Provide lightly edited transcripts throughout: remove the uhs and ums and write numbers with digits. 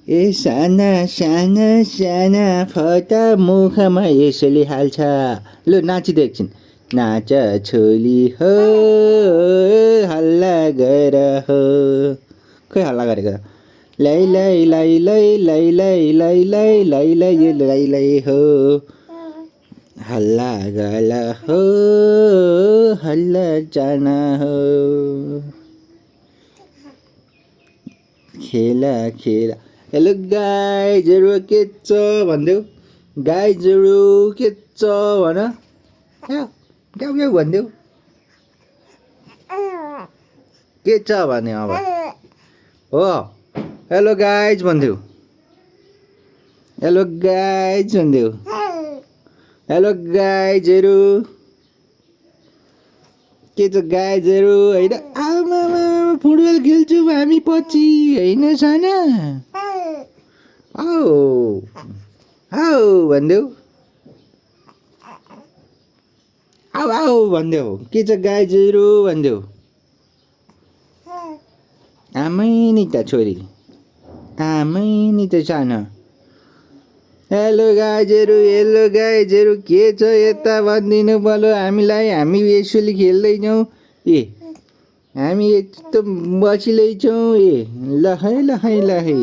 ए साना साना साना फटा मुखमा यसले हाल्छ। लु नाचिदियो एकछिन। नाच छोली हो हल्ला गर हो। खै हल्ला गरेको त? लै लै लै लै लै लै लै लै लै लै यो लै लै हो हल्ला गल हो हल्ला जाना हो खेला खेला। हेलो गाइजहरू के छ भनिदेऊ। गाइजहरू के छ भन। क्याउ क्याउ भनिदेऊ। के छ भने अब हो हेलो गाइज भनिदेऊ। हेलो गाइज भनिदेऊ। हेलो गाइजहरू के छ गाइजहरू होइन। आमा फुटबल खेल्छौँ हामी पछि होइन साना। आऊ आऊ भनिदेऊ। आऊ आऊ भनिदेऊ। के छ गाइजहरू भनिदेऊ। आमै नि त छोरी आमै नि त सानो। हेलो गाइजहरू के छ यता भनिदिनु पर्यो हामीलाई। हामी यसोली खेल्दैछौँ ए हामी यस्तो बसिरहेछौँ ए ल है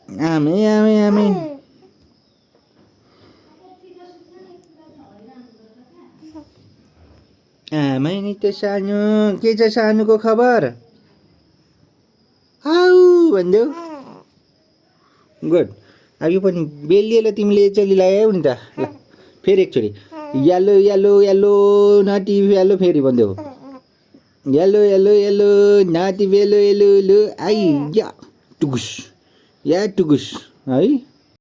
आमै आमै आमै आमै नि त सानो। के छ सानोको खबर? आऊ भनिदेऊ। गुड। अब यो पनि बेलिएला तिमीले यसरी लगायौ नि त। ल फेरि एकचोटि येलो येलो येलो नाटी येलो फेरि भनिदेऊ। येलो येलो येलो नाटी येलो येलो लु आई या टुकुस या टुकुस है।